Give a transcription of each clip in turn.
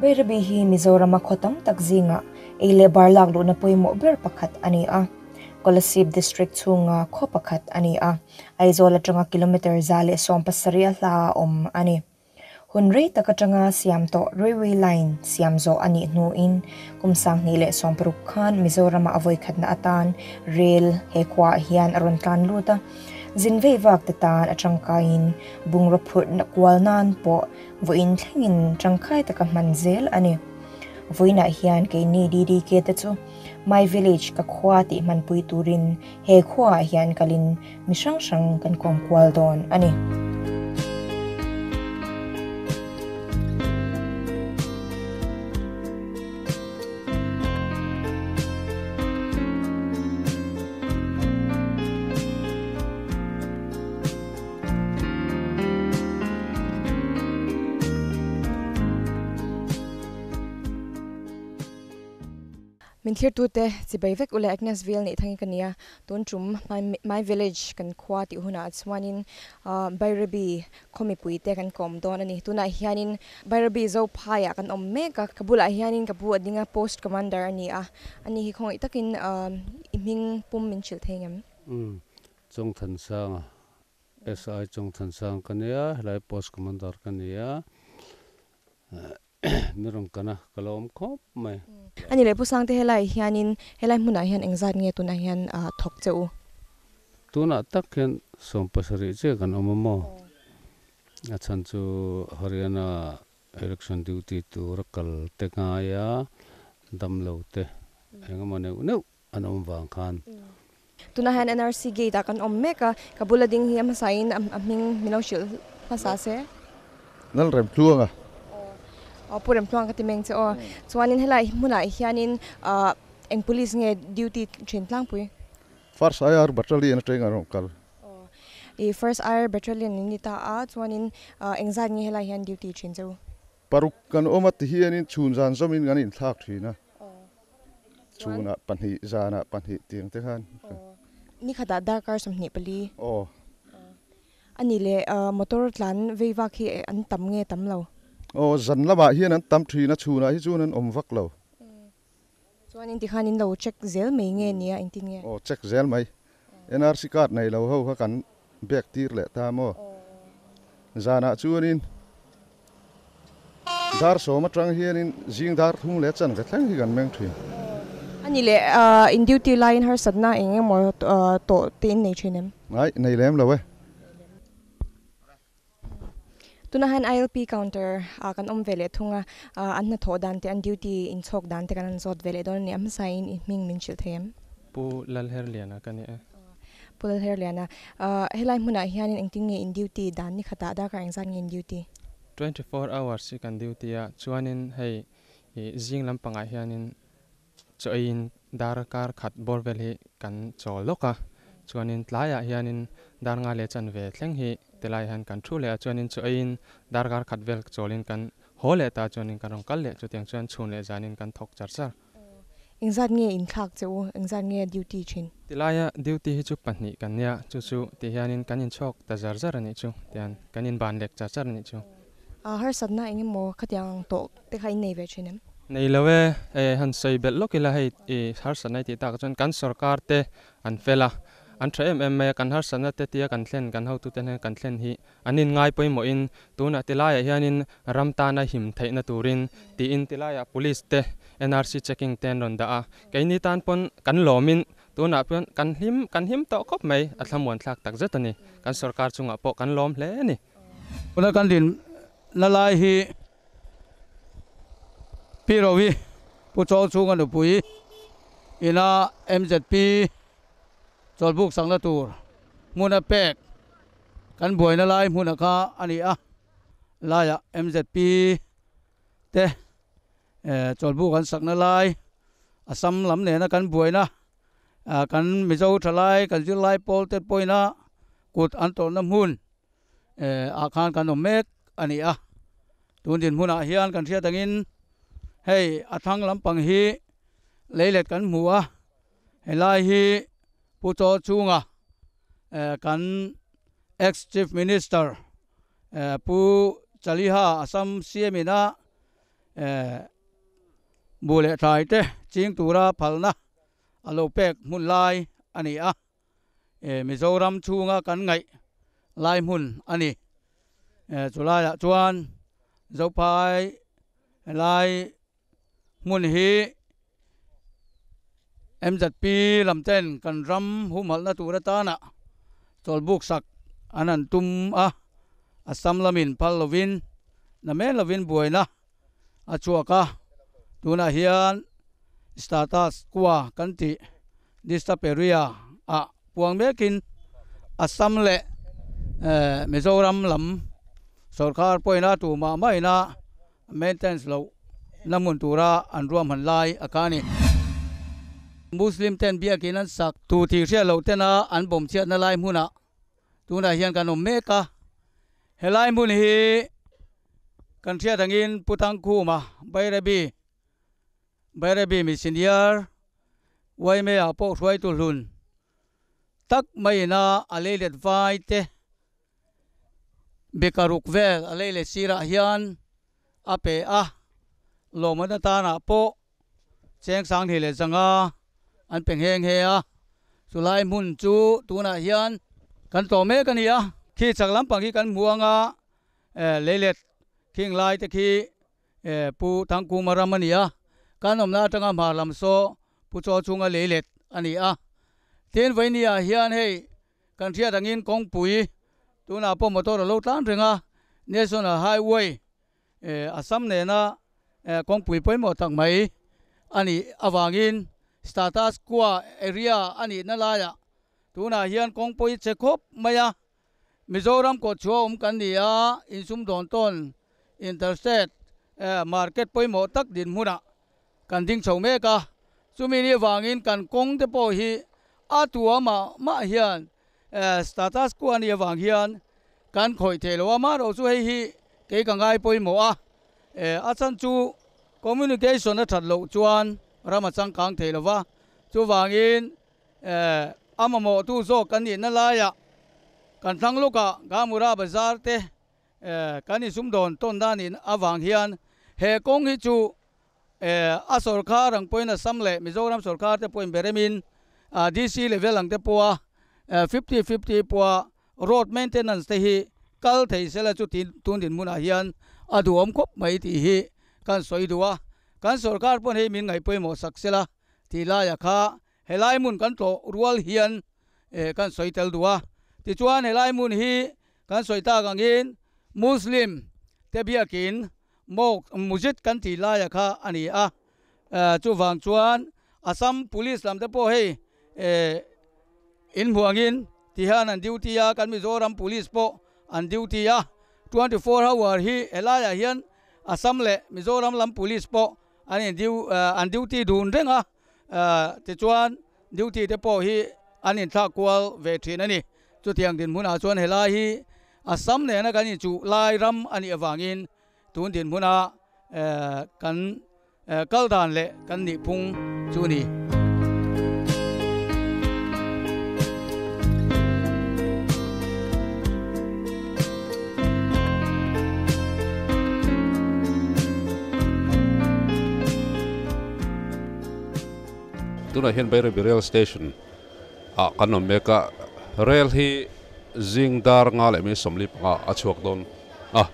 Bairabi hi Mizorama khaw tam tak zingah ei leh bar lak luhna pawimawh ber pakhat a ni a. Kolasib District chhunga khaw pakhat a ni a, Aizawl atanga kilometre 170 a hla a awm a ni. Hun rei tak atanga siam tawh Railway Line siam zawh a nih hnuin kum 2016 khan Mizorama a vawikhatna atan rel he khuaah hian a rawn tlan lut a. Zin vei vak te tan a tangkaiin bungraw phurhna kual nan pawh vawiin thlengin tangkai taka hman zel a ni. Vawiinah hian keini DDK te chu My Village ka khua tih hmanpui turin he khuaah hian kalin Mi hrang hrang kan kawm kual dawn a ni. Min thirtute chibai vek ule Agnes Vil nih thangin ka nia. Tun tum My Village kan khua tih hunah chuanin Bairabi khaw mipuite kan kawm dawn a ni. Tunah hianin Bairabi Zophaiah kan awm mek a, ka bulah hianin ka pu a ding a, Post Commander a ni a. Ani hi khawngaih takin i hming pum min hrilh thei ngem? Umm, Chawngthansanga, SI Chawngthansanga ka nia, helai Post Commander ka ni a. Ni rawn kan a, ka lo awm khawp mai. Ani leh Pu Sangte helai hianin helai hmunah hian engzat nge tunah hian thawk che u? Tunah tak hian 70 chiah kan awm a maw? A chhan chu Haryana election duty tur a kal te ngai a, damlo te engemaw neuh neuh an awm vang khan. Tunah hian NRC gate ah kan awm mek a, ka bula ding hi a hmasain a hming min lo hrilh hmasa se. Lal Remtluanga. Aw Pu Remtluanga ka ti meng che aw. Chuanin helai hmunah hianin eng police nge duty thin tlangpui? First IR Battalion atang a rawn kal. Aw i First IR Battalion in ni ta a, chuanin engzat nge helai hian duty thin che u? Paruk kan awm a ti hianin chhun zan zawmin kan inthlak thin a, chhunah pahnih zanah pahnih tiang te khan. Ni khatah darkar 24. Aw. A nih leh motor tlan vei vak hi an tam nge tam lo? Aw, zan lamah hian an tam thin a, chhunah hi chuan an awm vak lo. Chuan inti khan in lo check zel mai nge nia engtin nge? Aw, check zel mai. NRC card nei lo ho kha kan bag tir leh ta maw? Zanah chuanin dar 10 atang hianin zing dar 3 leh chan ve thleng hi kan meng thin. A nih leh in duty laiin harsatna eng emaw tawh te in nei thin em? Ngai, nei lem lo e. Tunah hian ILP counter ah kan awm ve leh thung a, an hnathawh dan te, an duty inchhawk dan te kan han zawt ve leh dawn a ni. A hmasain i hming min hrilh thei em? Pu Lalherliana ka ni e. Pu Lalherliana, helai hmunah hianin engtin nge in duty dan ni khatah darkar engzat nge in duty? 24 hours hi kan duty a, chuanin hei zing lampangah hianin Chaw eiin darkar khat bawr vel hi kan chawl lawk a, chuanin tlaiah hianin dar nga leh chanve thleng hi tilai hian kan thu leh a, chuanin chaw eiin darkar khat vel chawlin kan haw leh ta, chuanin kan rawn kal leh, chutiang chuan chhun leh zanin kan thawk char char. Engzat nge inthlak che u? Engzat nge duty thin? Tilaia duty hi chu pahnih kan nia, chu chu ti hianin kan inchhawk ta zar zar a nih chu, tian kan inban lek char char a nih chu. Harsatna eng emaw khatiang tawh te kha in nei ve thin em? Nei lo e, hei han sawi belh lawk ila hei i harsatna i tih tak chuan kan sorkar te an fel a, an tha em em mai a, kan harsatna te tia kan thlen kan hotute hnen kan thlen hi an in ngai pawimawhin tunah tilaiah hianin ram tana him theihna turin tiin tilaiah police te NRC checking te an rawn dah a, keini tan pawn kan lawmin tunah pawn kan hlim kan him tawh khawp mai a thlamuan thlak tak zet a ni, kan sorkar chungah pawh kan lawm hle a ni. Tuna kan din na lai hi Pi Rovi Pu Chawl chhunga nupui ina MZP chawlhbuk sakna tur hmuna pek kan buaina lai hmuna kha a ni a, laiah MZP te chawlhbuk an sakna lai Assam lam nena kan buaina kan Mizo thalai kan zirlai pawl te pawhina kut an tawlhna hmun ah khan kan awm mek a ni a. Tun dinhmunah hian kan hriat angin hei a thlang lampang hi leilet kan hmu a, helai hi Pu Chaw chhunga kan ex Chief Minister Pu Chaliha Assam CM ina. Bu leh thlai te ching tura phalna a lo pek hmun lai a ni a, Mizoram chhunga kan ngaih lai hmun a ni. Chulaiah chuan Zophai lai hmun hi MZP lam ten kan ram humhalhna tur atana chawlhbuk sak an han tum a, Assam lamin phal lovin namen lovin buaina a chhuak a, tunah hian status quo kan tih disturb area ah puang mekin Assam leh Mizoram lam sorkar pawhin a tumah maina maintenance loh na hmun tura an ruahman lai a kha a ni. Muslim ten biakin an sak tu tih hriat loh tena an bawm chhiatna lai hmunah tunah hian kan awm mek a, helai hmun hi kan hriat angin Pu Thangkhuma Bairabi Bairabi mi senior YMA ah pawh hruaitu hlun tak maiin a a leilet vai te Bekaruk vel a leilet sirah hian a pe a, lawmawt atanah pawh cheng sanghnih leh zanga an pe nghe nghe a, chulai hmun chu tunah hian kan tlawh mek a ni a, khi chak lampang hi kan hmu anga leilet khing lai te khi Pu Thangkhuma ram a ni a, kan awmna atanga hmar lam saw Pu Chaw chhunga leilet a ni a, tin vawinia hian hei Kan hriat angin kawngpui tunah pawh motor a lo tlan reng a, National Highway Assam nena kawngpui pawimawh tak mai a nih avangin status quo area a nihna laiah tunah hian kawngpui che khawp mai a, Mizoram kawtchhuah awm kan ni a, insumdawn tawn interstate market pawimawh tak dinhmunah kan ding chho mek a, chumi ni avangin kan kawng te pawh hi a tua mah mah hian status quo a nih avang hian kan khawih theih lo a, amaherawh chu hei hi kei ka ngai pawimawh a, a chhan chu communication a that loh chuan ram a changkang thei lo va, chuvangin a mamawhtu zawk kan nihna laiah kan thlang lawkah Gamura Bazar te kan insumdawn tawn dan in avang hian he kawng hi chu a sorkar ang pawhin Assam leh Mizoram sorkar te pawhin beremin DC level ang te pawha 50-50 pawha road maintenance te hi kal thei sela chu tun dinhmunah hian a duhawm khawp mai tih hi kan sawi duh a. Kan sorkar pawn hei min ngaihpawimawh sak sela tih laiah kha helai hmun kan tlawh rual hian kan sawi tel duh a. Tichuan helai hmun hi kan sawi tak angin Muslim te biakin Mosque, Mujid kan tih laia kha a ni a, chuvang chuan Assam Police lam te pawh hei inhmuh angin ti hian an duty a, kan Mizoram Police pawh an duty a, 24 hour hi helaiah hian Assam leh Mizoram lam Police pawh an in an duty dun reng a, tichuan duty te pawh hi an inthlak kual ve thin a ni. Chutiang dinhmunah chuan helai hi Assam nena kan inchuh lai ram a nih avangin tun dinhmuna kan kal dan leh kan nihphung chu a ni. Tunah hian Bairabi Rail Station ah kan awm mek a, rel hi zing dar nga leh mi 45 a chhuak dawn a,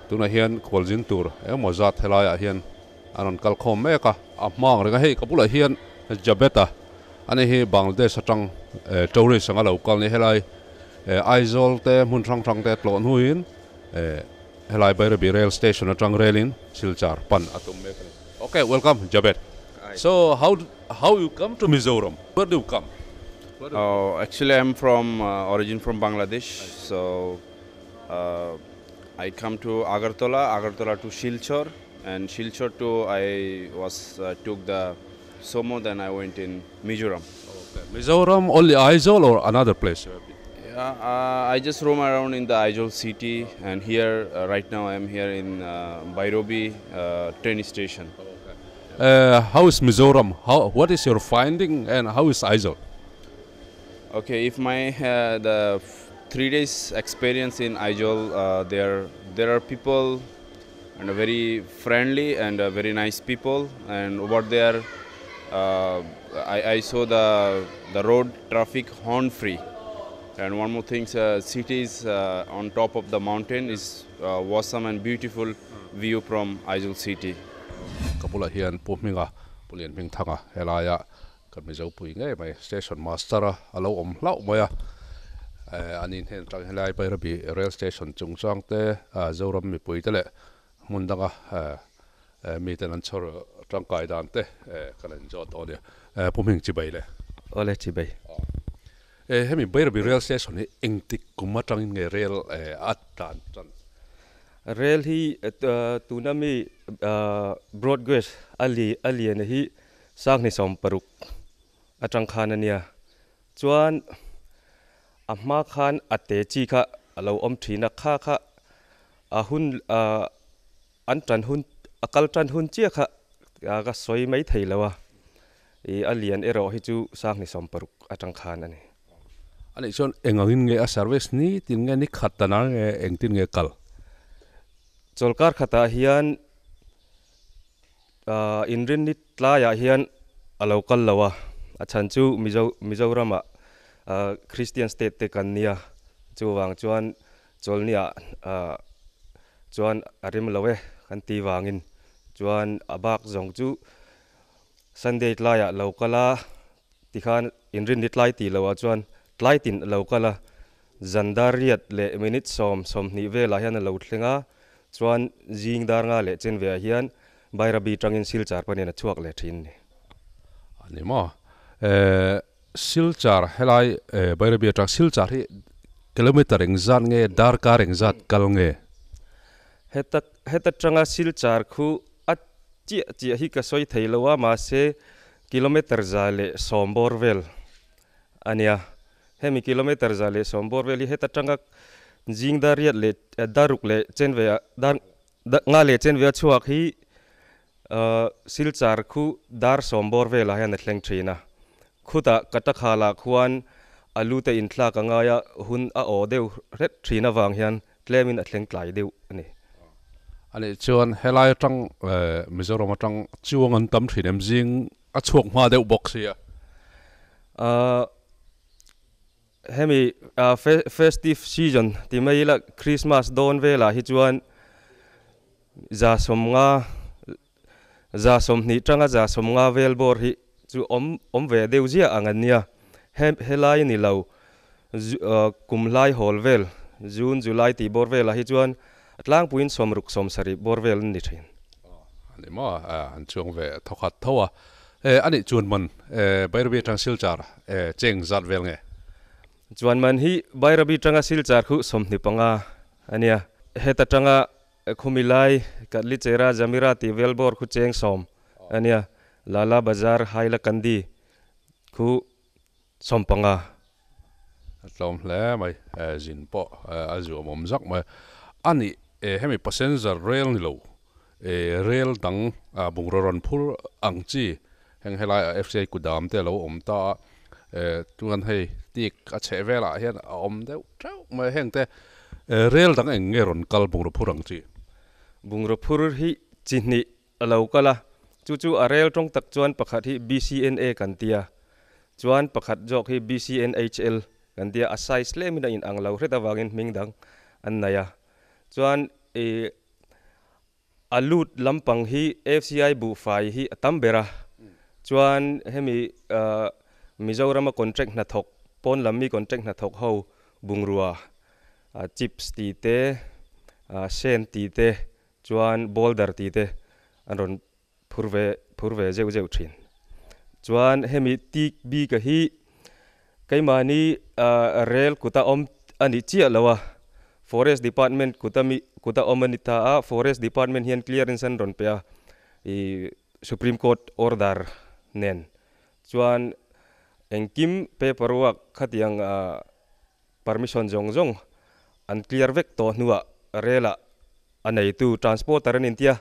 tunah hian khualzin tur engemaw zat helaiah hian an rawn kal khawm mek a, a hma ang reng a, hei ka bulah hian Jabet-a ani hi Bangladesh atang tourist anga lo kal a ni, helai Aizawl te hmun hrang hrang te tlawh hnuin helai Bairabi rail station atang relin Silchar pan a tum mek a ni. Okay, welcome Jabet. So how how you come to Mizoram? Where do you come? Oh, actually I'm from origin from Bangladesh. So I come to Agartala, Agartala to Silchar, and Silchar to I was took the Somo, then I went in Mizoram. Okay. Mizoram only Aizawl or another place? Yeah, I just roam around in the Aizawl city, and here right now I am here in Bairabi train station. Okay. How is Mizoram? What is your finding and how is Aizawl? Okay, if my the 3 days experience in Aizawl, there are people and a very friendly and a very nice people. And over there, I saw the road traffic horn free. And one more thing, cities on top of the mountain is awesome and beautiful view from Aizawl city. Kapula hian pu hminga pulian hming thanga helaia kan mizo pui ngei mai station master a alo awm hlauh mai a anin hen tang helai Bairabi rail station chungchang te Zoram mipui te leh hmun danga mi ten an chhawr tangkai dan te kan en zawt dawn ania pu hming chi bai le. Awle chi bai. Hemi Bairabi rail station hi engtik kum atangin nge rail a tan tan? Rail hi tuna mi broad gauge a li a lian hi sang ni sawm paruk atang khan ania. Chuan a hma khan a te chi kha a lo awm thin a, kha kha a hun an tan hun a kal tan hun chiah kha ka sawi mai thei lo a. I a lian erawh hi chu sang ni sawm paruk atang khan ani. Ani chuan engangin nge a service ni tin nge ni khat tana nge engtin nge kal? Chawlkar khatah hian inrin ni tlaiah hian a lo kal lo a, a chhan chu Mizo Mizoramah Christian state te kan nia, chuvang chuan chawlhniah chuan a rem lo e kan ti vangin chuan a bak zawng chu Sunday tlaiah lo kal a, tikhan inrin ni tlai tih loah chuan tlai tin a lo kal a, zan dar riat leh minute 20 velah hian a lo thleng a, chuan zing dar nga leh chen veah hian Bairabi tangin Silchar panin a chhuak leh thin ni. A ni maw? Silchar helai Bairabi atang Silchar hi kilometer engzat nge darkar engzat kal nge? Heta heta tanga Silchar khu a chiah chiah hi ka sawi thei lo a, mahse kilometer 110 bawr vel a nia. Hemi kilometer 110 bawr vel hi heta tanga zing dar riat leh daruk leh chen ve dar nga leh chen ve a chhuak hi Silchar khu dar 10 bawr velah hian a thleng thin a. Khutah Katakhalah khuan a lu te inthlak a ngai a, hun a aw deuh hret thin avang hian tlemin a thleng tlai deuh a ni. Anih chuan helai atang Mizoram atang chuang an tam thin em zing a chhuak hma deuh bawk sia. Hemi festive season ti mai ila Christmas dawn velah hi chuan 150 120 tanga 150 vel bawr hi chu awm awm ve deuh ziah ang an nia. He helai ni lo kum hlai hawl vel June July tih bawr velah hi chuan a tlangpuiin 60 70 bawr vel an ni thin. Ani maw an chuang ve thawkhat tho a. Anih chuan man Bairabi atang Silchar cheng zat vel nge? Chuan man hi Bairabi atanga Silchar khu 25 a nia. Heta tanga Khumilai, Katlichera, Jamira tih vel bawr khu cheng 10 a nia. Lala Bazar, Hailakandi khu 15. A tlawm hle mai, zin pawh a zuam awm zak mai. Anih hemi passenger rail ni lo, rail dang bungraw rawn phur ang chi heng helaiah FCI kudam te a lo awm ta a, chuan hei tik a chheh velah hian a awm deuh teuh mai heng te rail dang eng nge rawn kal bungraw phur ang chi? Bungraw phur hi chi hnih a lo kal a, chu chu a rel tawng tak chuan pakhat hi BCNA kan ti a, chuan pakhat zawk hi BCNHL kan ti a, a size tlemin a inang lo hret avangin hming dang an nei a. Chuan ih a lut lampang hi FCI buhfai hi a tam ber a, chuan hemi Mizorama contract hnathawk pawn lam mi contract hnathawk ho bungrua chips tih te, sen tih te, chuan boulder tih te an rawn phur ve phur ve zeuh zeuh thin. Chuan hemi tik bika hi keimahni rel kuta awm a nih chiah lo a, forest department kuta mi kuta awm a ni ta a, forest department hian clearance an rawn pe a ih supreme court order nen. Chuan engkim paper work khatiang permission zawng zawng an clear vek tawh hnuah rel-ah a neitu transporter an intia,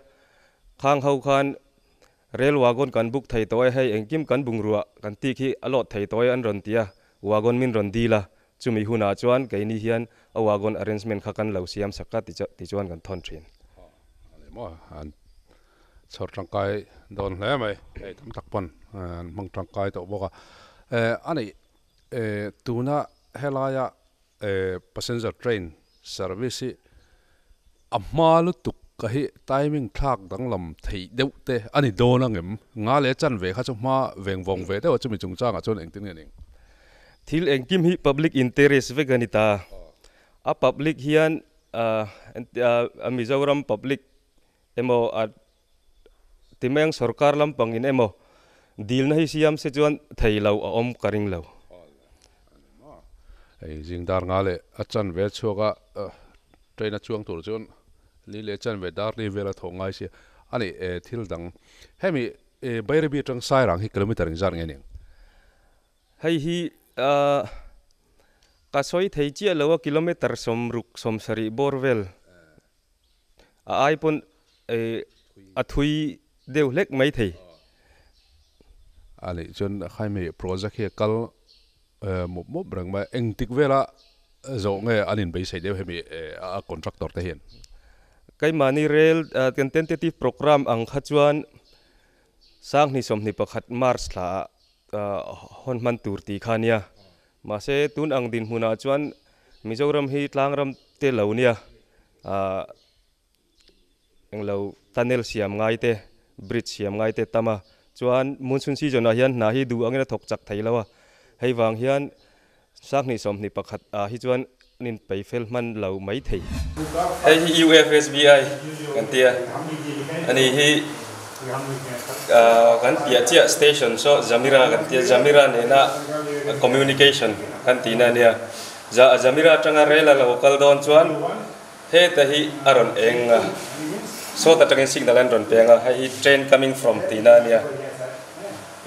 khang ho khan rel wagon kan book thei tawh e, hei engkim kan bungrua kan tik hi a load thei tawh e an rawn ti a, wagon min rawn dil a, chumi hunah chuan keini hian a wagon arrangement kha kan lo siam sak a ti chuan kan thawn thin. Maw an chhawr tangkai dawn hle mai hei tam tak pawn an hmang tangkai tawh bawk a a nih tuna helaia passenger train service hi a hma lutuk ka hi timing thlak danglam theih deuh te a ni dawn ang em nga leh chan ve kha chu hma veng vawng ve deuh a chumi chungchangah chuan engtin nge ning. Thil engkim hi public interest vek a ni ta. A public hian a Mizoram public emaw a timeng sorkar lampangin emaw dilna hi siam se chuan thei lo a awm ka ring lo. Hei zing dar nga leh a chanve chhuak a train a chuang tur chuan li leh chanve dar li vel a thawh ngai sia a ni thil dang hemi Bairabi atang Sairang hi kilometer engzat nge ning? Hei hi ka sawi thei chiah lo a kilometer sawmruk sawmsarih bawr vel a ai pawn a thui deuh hlek mai thei. A nih chuan khaimi project hi a kal mup mup reng mai a, engtik vela zawh nge an inbeisei deuh hemi a contractor te hian? Keimahni rail kan tentative programme ang kha chuan Sanghni 21 March thla ah hawn hman tur tih kha nia. Mahse tun ang dinhmunah chuan Mizoram hi tlangram te lo nia, englo tunnel siam ngai te, bridge siam ngai te tam a. Chuan monsoon season ah hian hna hi duh angin a thawk chak thei lo a. Hei vang hian 2021 ah hi chuan an inpei fel hman lo mai thei. Hei hi UFSBI kan ti a, ani hi kan piah chiah station saw Zamira kan ti a, Zamira nena communication kan tihna a nia. Zamira atanga rel a lo kal dawn chuan heta hi a rawn eng a, sawt atangin signal an rawn peng a, hei hi train coming from tihna a nia.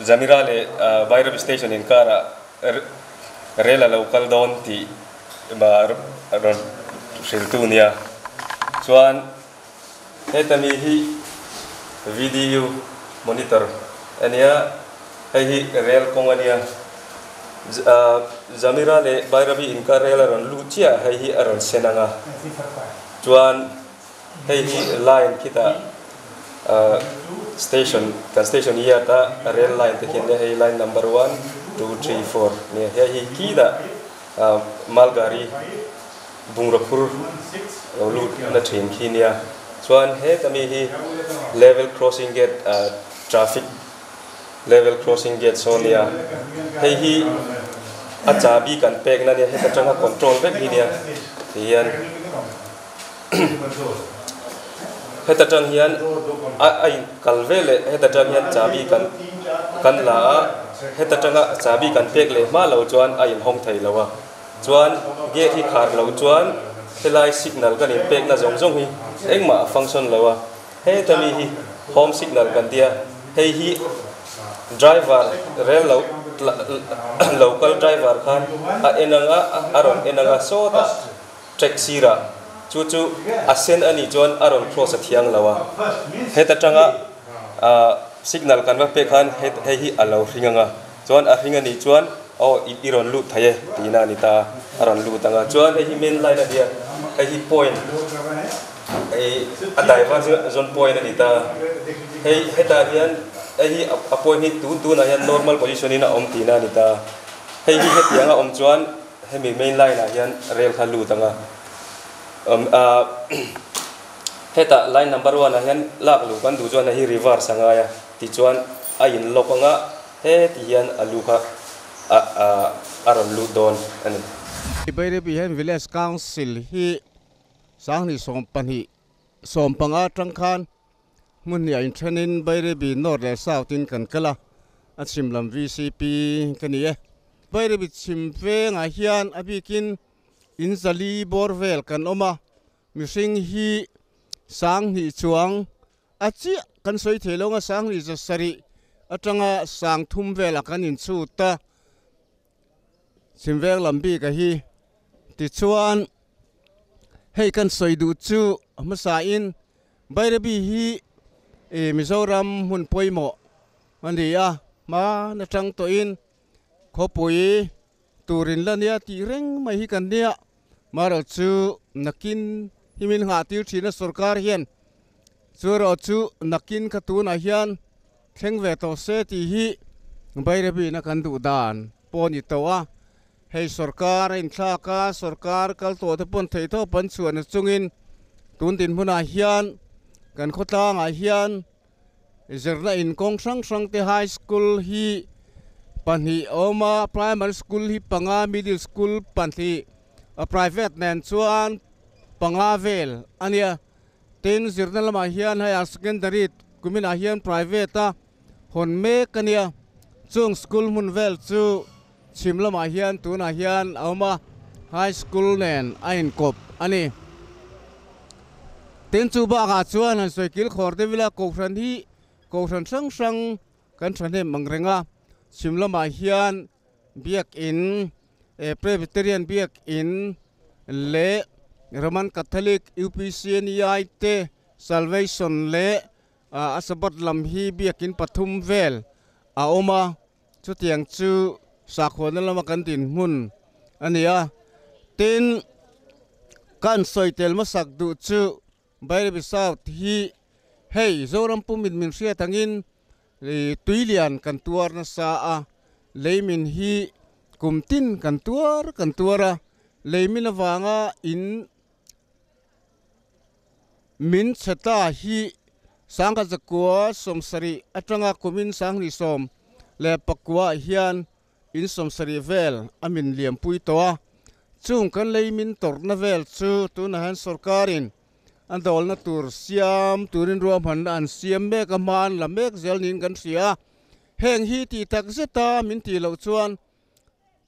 Zamira leh Bhairavi station inkarah Rel a lo kal dawn tih rawn hriltu nia. Chuan heta mi hi VDU monitor a nia, hei hi rel kawng a nia. Zamira leh Bairabi inkar rel a rawn luh chiah a, hei hi a rawn sen ang a. Chuan hei hi line khitah station kan station yard a rail line te khian hei line number 1 2 3 4 nia hei hi kidah malgari bungraw phur lo lut na thin khi nia chuan heta mi hi level crossing gate traffic level crossing gate saw nia hei hi a chabi kan pek na nia heta tanga control vek hi nia ti hian. Heta tang hian a a in kal ve leh heta tang hian chabi kan kan la a, heta tanga chabi kan pek leh hma lo chuan a inhawng thei lo a, chuan gate hi khar lo chuan helai signal kan in pekna zawng zawng hi engmah a function lo a, heta mi hi home signal kan tia hei hi driver rel lo local driver khan a en ang a a rawn en ang a sawtah. Track sirah chu chu a sen a nih chuan a rawn cross a thiang lo a, heta tanga signal kan va pek khan hei hi a lo hring ang a, chuan a hring a nih chuan aw i rawn lut thei e tihna a ni ta a, a rawn lut ang a, chuan hei hi main line a ni a, hei hi point hei a diversion point a ni ta a, hei hetah hian hei hi a point hi tun tunah hian normal position in a awm tihna a ni ta a, hei hi hetiang a awm chuan. Hemi main line ah hian rail kha lut ang a, hetah line number one ah hian lak luh kan duh chuan hei hi reverse a ngai a, tichuan a in lock ang a, heti hian a lu kha a rawn lut dawn a ni. Bairabi hian Village Council hi 2012 15 atang khan hmun hnih ah inthenin Bairabi North leh South in kan kal a, a chhim lam VCP ka ni e. Bairabi chhim vengah hian a bikin in zali bawr vel kan awm a, mihring hi 2000 chuang a chiah kan sawi thei lo ang a, 2170 atanga 3000 velah kan inchhut a, chhim veng lam bik a hi. Tichuan hei kan sawi duh chu hmasa in Bairabi hi Mizoram hmun pawimawh a ni a, hma na tang tawhin khawpui turin la nia tih reng mai hi kan nia. Marawh chu nakin hi min nghah tir thin a sorkar hian Chu erawh chu nakin kha tunah hian thleng ve tawh se tih hi Bairabi-na kan duh dan pawh a ni tawh a. Hei sorkar a inthlak a, sorkar kal tawh te pawn theihtawp an chhuahna chungin tun dinhmunah hian kan khawtlangah hian zirna in kawng hrang hrang te high school hi pahnih a awm a, primary school hi panga, middle school pahnih a private nen chuan panga vel a nia. Tin, zirna lamah hian higher secondary kuminah hian private a hawn mek a nia. Chung school hmun vel chu chhim lamah hian tunah hian a awm a, high school nen a inkawp a ni. Tin, chu bakah chuan han sawi kil khawr deuh ila, Kohhran hi Kohhran hrang hrang kan thahnem ang reng a, chhim lamah hian Biakin, Presbyterian Biakin leh Roman Catholic, UPCNEI te, Salvation leh a Sabbath lam hi biakin pathum vel a awm a, chutiang chu sakhuana lama kan dinhmun a ni a. Tin, kan sawi tel hmasak duh chu Bairabi South hi hei Zoram pum in min hriat angin tui lian kan tuar nasa a, leimin hi kum tin kan tuar kan tuar a, leimin avanga in min chhe ta hi sangha zakua sawmsarih atanga kumin sanghnih sawm leh pakua ah hian in sawmsarih vel a min liampui tawh a, chung kan lei min tawrhna vel chu tunah hian sorkarin a dawlna tur siam turin ruahmanna an siam mek a, hma an la mek zel niin kan hria a, heng hi tih tak zeta min tih loh chuan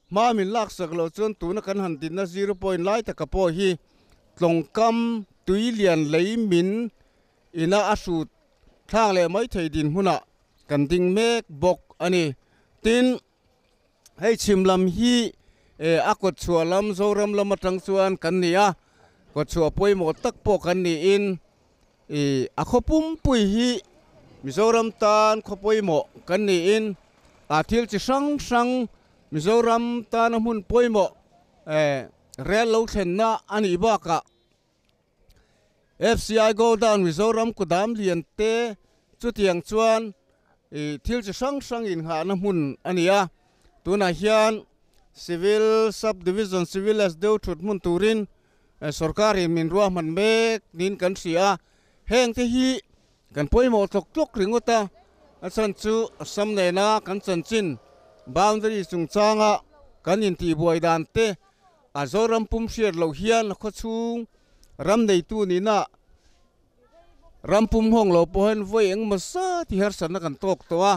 hma min laksak loh chuan tuna kan han dinna zero point lai taka pawh hi tlawngkam tui lian lei min ina a hrut thlak leh mai thei dinhmunah kan ding mek bawk a ni. Tin, hei chhim lam hi a kawtchhuah lam Zoram lam atang chuan kan ni a, kawtchhuah pawimawh tak pawh kan niin a khaw pumpui hi Mizoram tan khaw pawimawh kan niin a thil chi hrang hrang Mizoram tana hmun pawimawh rel lo thlenna a nih bakah FCI Godown Mizoram kudam lian te chutiang chuan ih thil chi hrang hrang inghahna hmun a ni a, tunah hian Civil Sub Division Civil S deuh thut hmun turin sorkarin min ruahman mek niin kan hria a, heng te hi kan pawimawh tlawk tlawk ringawt a, a chhan chu Assam nena kan chanchin boundary chungchanga kan intihbuai dan te A Zoram pum hriat loh hian khawchhung ram neitu nihna ram pum nghawng lo pawh hian vawi engemaw zat hi harsatna kan tawk tawh a,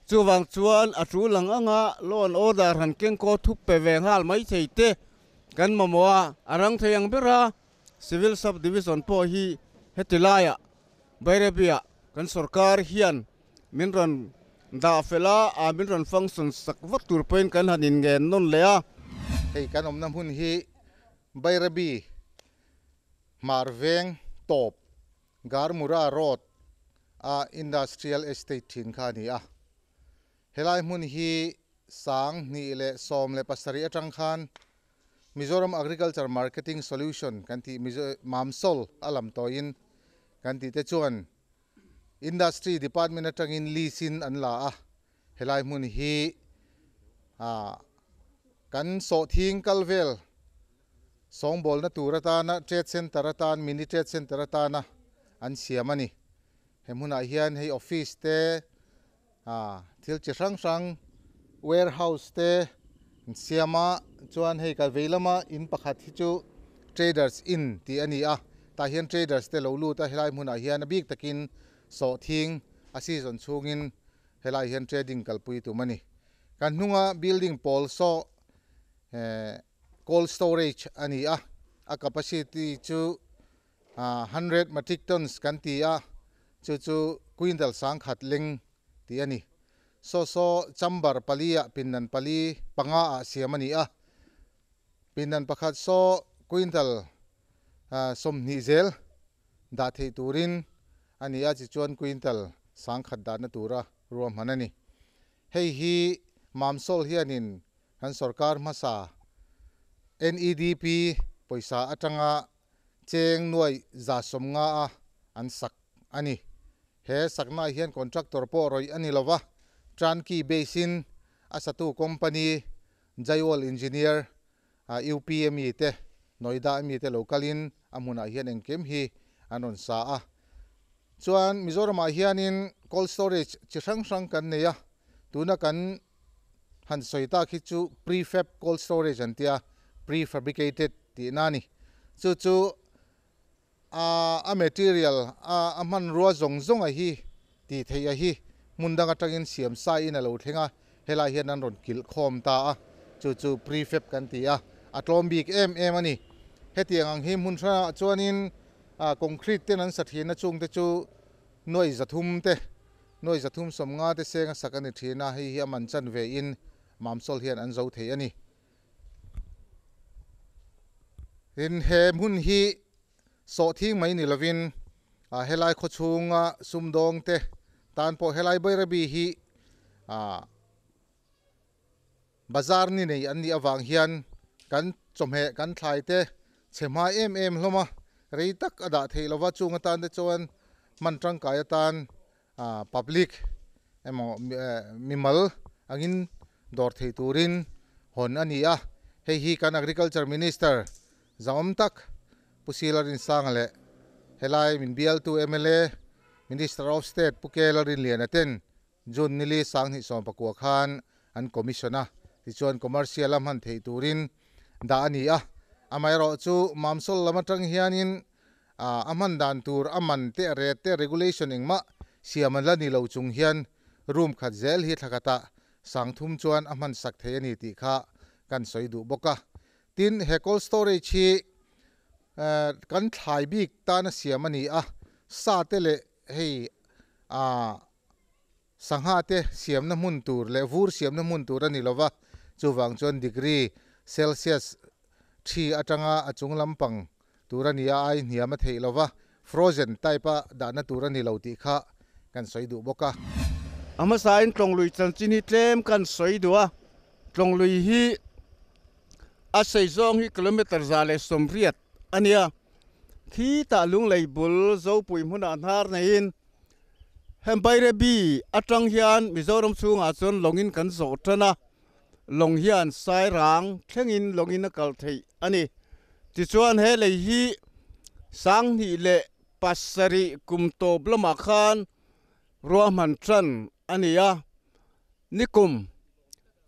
chuvang chuan a tul ang anga law and order han kengkaw thup pe ve nghal mai thei te kan mamawh a, a rang thei ang ber a, Civil Sub Division pawh hi heti laiah Bairabi-ah kan sorkar hian min rawn dah fel a, a min rawn function sak vat tur pawhin kan han inngen nawn leh a. Hei kan awmna hmun hi Bairabi Hmar Veng tawp Garmura Road a Industrial Estate thin kha a ni a. Helai hmun hi 2017 atang khan Mizoram Agriculture Marketing Solution kan tih Mamsol a lam tawiin kan tih te chuan Industry Department atangin lease in an la a, helai hmun hi kan sawhthing kal vel sawngbawlna tur atana trade centre atan mini trade centre atana an siam a ni. He hmunah hian hei office te thil chi hrang hrang warehouse te an siam a, chuan hei ka vei lama in pakhat hi chu traders in tih a ni a, tah hian traders te lo lut a helai hmunah hian a bik takin sawhthing a season chhungin helai hian trading kalpui tum a ni. Kan hnunga building pawl saw cold storage a ni a, a capacity chu 100 metric tons kan ti a, chu chu quintal sangkhat leng tih a ni. Saw saw chamber pali ah pindan pali panga ah siam a ni a, pindan pakhat saw quintal 20 zel dah theih turin a ni a, tichuan quintal sangkhat dahna tura ruahman a ni. Hei hi Mamsol hianin kan sorkar hmasa NEDP pawisa atanga cheng nuai 150 a an sak a ni. He saknaah hian contractor pawh rawih a ni lo va, turnkey base in a satu company Jaiwal Engineer UP a mi te, Noida a mi te lo kalin a hmunah hian engkim hi an rawn sa a. Chuan Mizoramah hianin cold storage chi hrang hrang kan nei a, tuna kan han sawi tak hi chu prefab cold storage an tia, prefabricated tihna a ni. Chu chu a a material a a hmanrua zawng zawng a hi tih theih a hi hmun dang atangin siam sa in a lo thleng a, helai hian an rawn kilh khawm ta a, chu chu prefab kan ti a, a tlawm bik em em a ni. Hetiang ang hi hmun hrangah chuanin concrete ten an sa thin a chungte chu nuai zathum te, nuai zathum sawmnga te seng a sak a ni thin a, hei hi a man chan ve in Mamsawl hian an zo thei a ni. Tin, he hmun hi sawhthing mai ni lovin helai khawchhunga sumdawng te tan pawh helai Bairabi hi bazar ni nei an nih avang hian kan chawhmeh kan thlai te chhe hma em em hlawm a, rei tak a dah theih lova chung atan te chuan hman tangkai atan Public emaw mimal angin dawr thei turin hawn a ni a, hei hi kan Agriculture Minister zahawm tak Pu Sila Rinsanga leh helai min bialtu mla Minister of State Pu Kela Rinliana ten June nili sanghnih sawmpakua khan an commission a, tichuan commercial a hman theih turin dah a ni a, amaherawhchu Mamsol lam atang hianin A hman dan tur a man te, a ret te, regulation engmah siam an la ni lo chung hian room khat zel hi thla khatah sang thum chuan a hman sak thei a ni tih kha kan sawi duh bawk a. Tin, he cold storage hi kan thlai bik tana siam a ni a, sa te leh hei sangha te siamna hmun tur leh vur siamna hmun tur a ni lo va, chuvang chuan degree Celsius thi atanga a chung lampang tur a ni a, ai hniam a theih lo va, frozen type a dahna tur a ni lo tih kha kan sawi duh bawk a. A hmasain Tlawnglui chanchin hi tlem kan sawi duh a, Tlawnglui hi a sei zawng hi kilometre 180 a nia, khitah Lunglei bul Zopui hmunah hnar neiin hem Bairabi atang hian Mizoram chhungah chuan lawngin kan zawh tan a, lawng hian Sairang thlengin lawngin a kal theih a ni. Tichuan he lei hi 2007 kum tawp lamah khan ruahman tan a ni a, nikum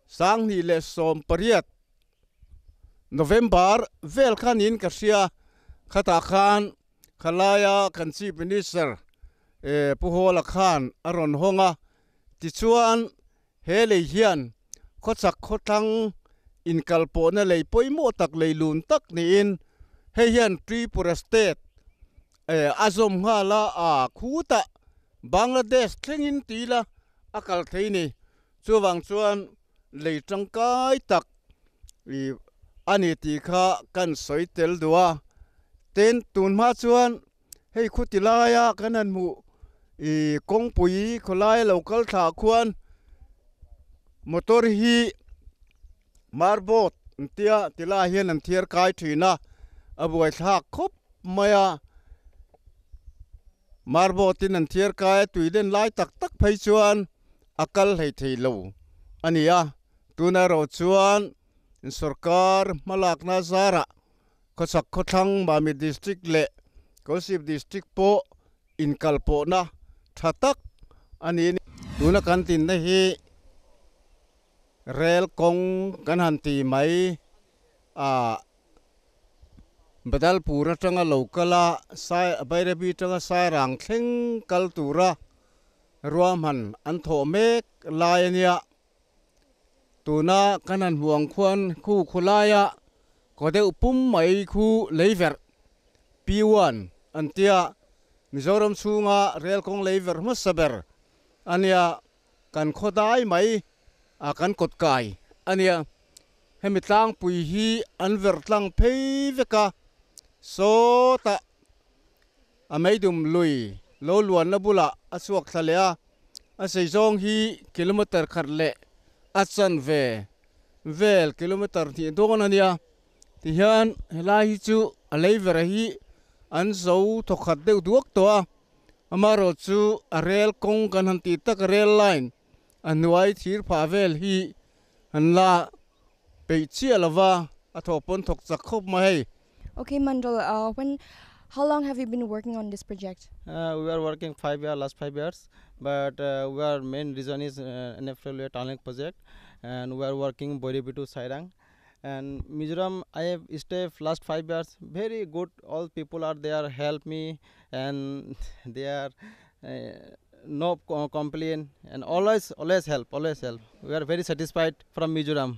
2018 November vel khanin ka hria, khatah khan khalaia kan Chief Minister Pu Hawla khan a rawn hawng a, tichuan He lei hian khawchak khawthlang inkalpawhna lei pawimawh tak lei lun tak niin hei hian Tripura state a zawm nghal a, a khutah Bangladesh thlengin tila a kal thei ni. Chuvang chuan lei tangkai tak a ni tih kha kan sawi tel duh a. Tin, tunhma chuan Hei khuti laia kan han hmuh ih kawngpui khawlaia lo kal thlah khuan motor hi marboat an tia ti lai hian an thiar kai thin a a buaithlak khawp mai a marboat in an thiar kai a tui len lai tak tak phei chuan a kal hlei thei lo a ni a tuna erawh chuan sorkar hmalakna zarah Khawchhak khawthlang Mami District leh Kolasib District pawh inkalpawhna tha tak a ni. Tuna kan tinna hi rel kawng kan han ti mai a, Badalpur atanga lo kal a, Bairabi atanga Sairang thleng kal tura ruahman an thawh mek lai a nia. Tuna kan han hmuh ang khuan khu khawlaia kaw deuh pum mai khu leiverh P1 an tia Mizoram chhunga rel kawng leiverh hmasa ber a nia, kan khaw dai mai a kan kawt kai a nia. Hemi tlangpui hi an verh tlang phei vek a, sawtah a meidum lui lo luanna bulah a chhuak thla leh a. A sei zawng hi kilometer khat leh a chanve vel kilometer hnih dawn a nia. Tihian helai hi chu a lei vera hi an zo thawkhat deuh duak tawh a, Amaro chu a rail kawng kan han tih tak rail line a hnuai thir phah vel hi an la peih chiah lova a thawh pawn thawk chak khawp mai hei. Okay Mandal, when how long have you been working on this project? We are working 5 years, last 5 years, but we are main reason is NF Railway tunneling project, and we are working Bairabi to Sairang. And Mizoram, I have stayed last 5 years, very good, all people are there, help me, and they are no complaint, and always, always help, always help. We are very satisfied from Mizoram.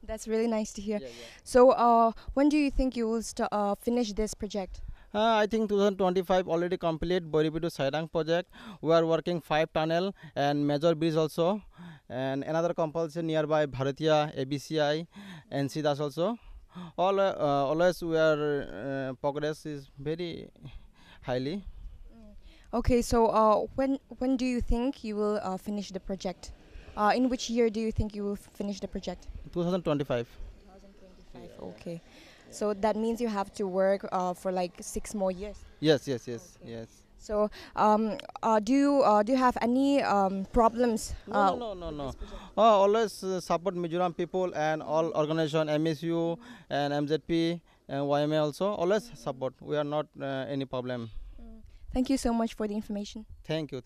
That's really nice to hear. So when do you think you will finish this project? I think 2025 already complete Bairabi to Sairang project. We are working 5 tunnel and major bridge also, and another compulsion nearby Bharatiya, ABCI, NC Das also. All always we are progress is very highly. Okay, so when do you think you will finish the project? In which year do you think you will finish the project? 2025. 2025, okay. So that means you have to work for like 6 more years. Yes, yes, yes, yes. So do you have any problems? No, no, no, no. Always support Mizoram people and all organization, MSU and MZP and YMA also. Always support. We are not any problem. Thank you so much for the information. Thank you.